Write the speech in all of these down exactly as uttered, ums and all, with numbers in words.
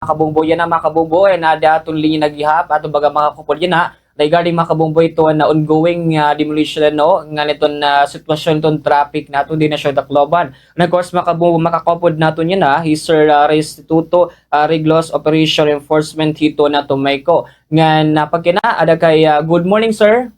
Mga kabungboy, yana, mga kabungboy, na ada aton linya na gihap, aton baga makakupod yana, regarding, mga kabungboy, iton ongoing, ah, demolition, ano, ngan iton, ah, sitwasyon iton traffic naton dinhi ha Tacloban. And of course, mga kabungboy, makakupod naton yana, ah, hi Sir, ah, Restituto, ah, Riglos, Operation Enforcement hiton aton MICO. Ngan, ah, pagkina, ada kay, ah, good morning, sir.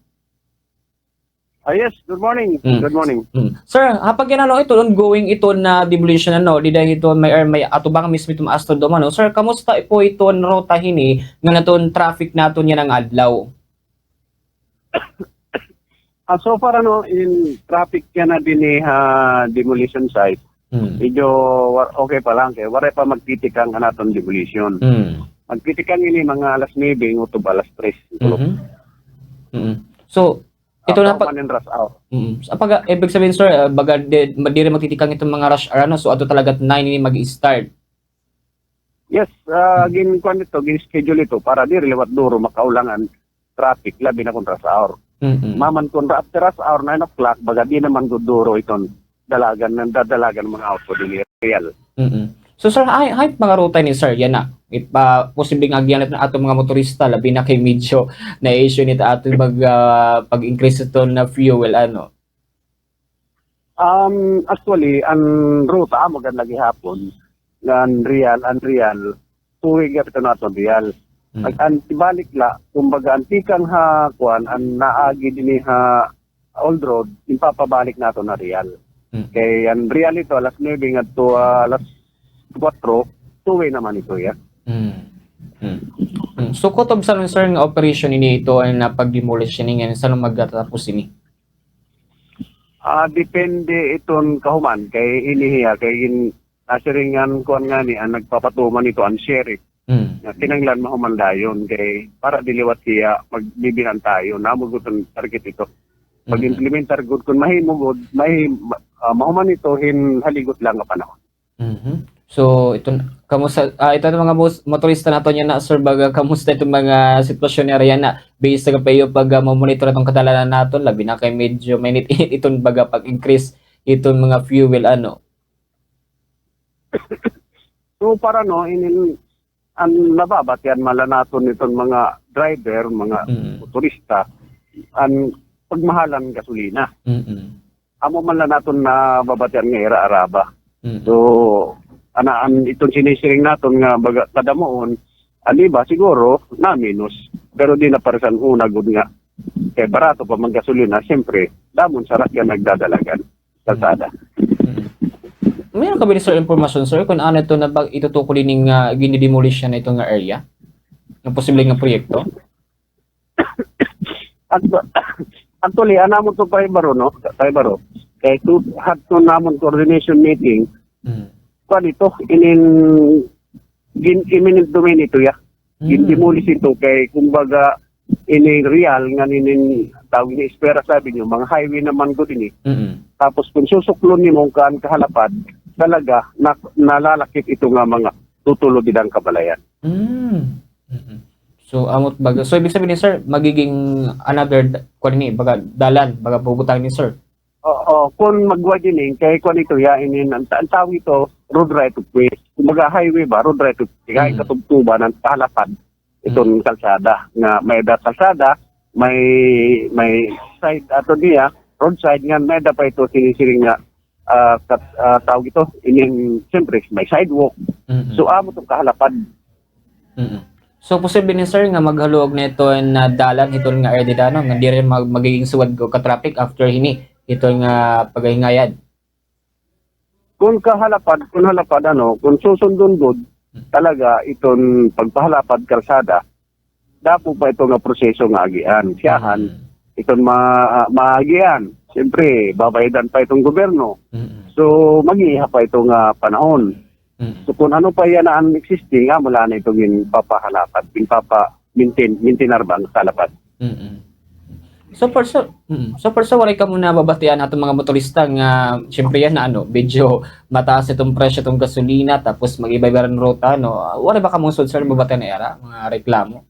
Ah, yes, good morning. Mm. Good morning. Mm. Sir, ha pagkina, ano, iton ongoing iton demolition, ano, dida hiton may, may atubang mismo iton Astrodome, ano. Sir, kamusta po iton ruta hini ngan iton traffic naton yana nga adlaw? Ah, so far, ano, in traffic yana dinhi ha demolition site. Mm. Medyo wa-, okay pa lang kay waray pa magtitikang an aton demolition. Mm. Magtitikang ini mga alas nuebe utob alas tres. Mhm. Mm. So, ito na pa, man in rush hour. Mm. Sa pag, ibig sabihin, sir, ah, baga di, diri magtitikang itong mga rush hour, ano? So, ato talaga nine ini mag-start. Yes, ah, ginkuan ito, gin-schedule ito para diri liwat duro makaulangan traffic, labi na kon rush hour. Mm-mm. Maman kon ra-, after rush hour, nine o'clock, baga di naman gud duro iton dalagan, nadadalagan mga auto dinhi ha Real. Mm-mm. So, sir, hay, hay mga ruta ini, sir, yana. Ipa-, posible nga agian naton aton mga motorista, labi na kay medyo na-issue nito aton mag, ah, pag-increase ito na fuel, ano. Um, actually, an ruta amo gad na gihapon, an Real, an Real, two-way gihapon naton Real. Mm. Ag-, an ibalik la, kumbaga, an tikang ha, kuan, an naagi dinhi ha Old Road, ginpapabalik naton ha Real. Mm. Kay an Real ito, alas nuebe ngadto, ah, alas kuwatro, two-way naman ito, ya. Mm. Mm. Mm. So, kutob sa, sir, nga operation ini ito, an pag-demolish ini, ngan san-o magtatapos ini? Ah, depende iton kahuman kay ini hiya, kay gin-, nasiring an kuan ngani, an nagpapatuman ito, an sheriff. Mm. Nga kinahanglan mahuman dayon kay para di liwat hiya magbibinantayon. Amo gud an target ito. Mm. Pag-implementar gud kon mahimo gud, mahi-, ma-, ah, mahuman ito hin haligot lang nga panahon. Mhm. So, ito na, kamusta, ah, ito na mga mos-, motorista naton yana, sir, baga, kamusta iton mga sitwasyon nira yana? Based sa iyo pag, ah, mamonitor iton kadalanan naton, labi na kay medyo mainit-init iton baga pag-increase iton mga fuel, ano? So, para, no, inin, an nababatian man la naton iton mga driver, mga, mm, motorista, an pagmahalan gasolina. Mm-mm. Amo man la naton nababatian nga ira araba. Mm. So, ana, an iton sinisiring naton nga baga kadamuon, an iba siguro naminos. Pero di na paresan una gud nga. Kay barato pa man gasolina, siyempre, damo hin sarakyan nagdadalagan kalsada. Mm. Meron ka ba, sir, impormasyon, sir, kung ano ito na pag itutukoy ini nga ginidemolish na ito nga area? Nga posible nga proyekto? Actu-, actually, an amon to kay baro, no? Kay baro. Kay to, hadto namon coordination meeting. Mm. Kuan ito, inin, gin-, eminent domain ito, ya. Mm. Gin-demolish ito kay, kumbaga, ini Real, nga inin, tawag ini Espera, sabi niyo, mga highway naman gud ini. Mm-mm. Tapos, kung susuklon nimo kan kahalapad, talaga, na-, nalalakip ito nga mga tutulod dida nga kabalayan. Mm. Mm-mm. So, amot baga. So, ibig sabihin ni sir, magiging another d-, kuan ini, baga dalan, baga bubutangan ni sir. Oo, kun mag-widening, kay kuan ito, ya, inin, an ta-, an tawag ito, road right of way. Kumbaga, highway ba, road right of way. Kay katubtuban an kahalapad iton kalsada, nga may-ada kalsada, may, may side ato niya, roadside, nga may-ada pa ito sinisiring nga ah, kat-, ah, tawag ito, inin, siyempre, may sidewalk. Mm-mm. So, amo itong kahalapad. Mm-mm. So, posible ni sir nga maghaluag na ito na dalan hiton nga area dida, no? Nga diri mag-, magiging suwad ko ka traffic after hini, ito nga pagahingayad. Kun kahalapad, kun halapad, ano, kun susundon gud, talaga iton pagpahalapad kalsada, dako pa ito nga proseso nga agian. Siyahan, mm, iton ma-, maagian. Siyempre, babayadan pa iton gobyerno. Mm. So, mag-iiha pa ito nga panahon. Mm. So, kun ano pa yana an existing, amo la na ito ginpapahalapad, ginpapa-maintain, maintainar ba an kalapad. Mm. So far, so, mm, so far, so, waray kamo nababatian aton mga motorista nga, siyempre, yana, ano, medyo mataas itong presyo itong gasolina, tapos mag-iba-iba rin ruta, no? Waray ba kamo, sir, nababatian na ira, mga reklamo?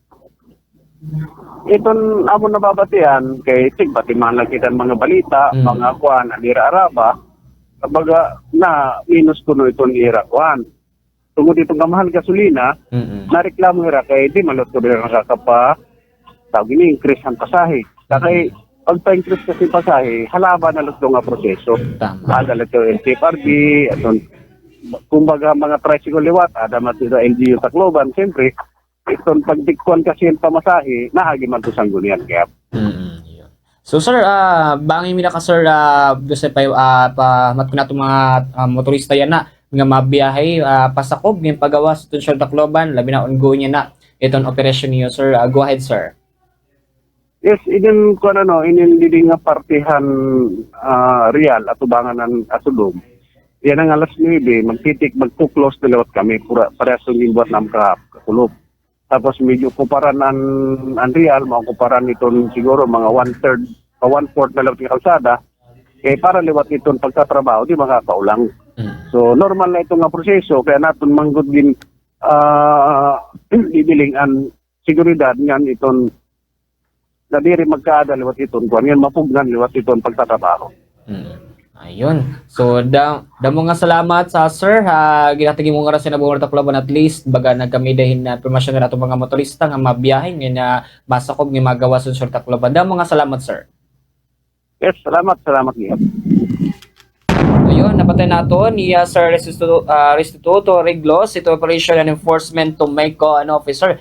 Iton amon nababatian, kay tigbati man la kita mga balita, mm, mga kuan, an ira araba, kumbaga, naminos kuno iton ira kuan. tungod iton nga mahal gasolina, nareklamo hira kay di man liwat ko diri nakakapa-, tawag ini, increase han pasahe. Kay pagpa-increase kasi pasahe, halaban na liwat nga proseso. Tama. Ada liwat L T F R B, aton, kumbaga, mga tricycle liwat, ada man sa L G U Tacloban, siyempre, iton pagdikwan kasi hin pamasahe, naagi man to sanggunian, kaya. Mm, yun. So, sir, ah, bangin mi na ka, sir, ah, gusto pa, ah, pa, mat ko na itong mga, ah, motorista yana nga mabiyahe, ah, pasakob, nga pagawas iton Sure Tacloban, labi na ongoing yana iton operasyon niyo, sir. Ah, go ahead, sir. Yes, inin kuan ano, inin didi nga parte han, ah, Real, atubangan han Asudom. Yana nga alas nuebe, magtitik, magtu-close na liwat kami, pura, parehas hin ginbuhat namon ka, kakulop. Tapos medyo kuparan an, an Real, makuparan iton siguro mga one-third, pa one-fourth na liwat nga kalsada. Kay para liwat iton pagtatrabaho, di makakaulang. Mm. So, normal na ito nga proseso, kaya naton man gud gin, ah, bibiling an seguridad ngan iton nga diri magkaada liwat iton kuan, ngan mapugngan liwat iton pagtatrabaho. Mm. Ayun. So, da-, damo nga salamat sa sir, ha, ginhatag imo nga oras yana, Bungor Tacloban, at least, baga nagkamay dahin na impormasyon nga aton mga motorista nga mabiyahe, nga na masakob, nga magawas iton Sure Tacloban. Damo nga salamat, sir. Yes, salamat, salamat gihap. Ayun, napatay naton ni, ah, Sir Restituto, ah, Restituto Reglos, ito Operation and Enforcement Tomeko, ano, officer.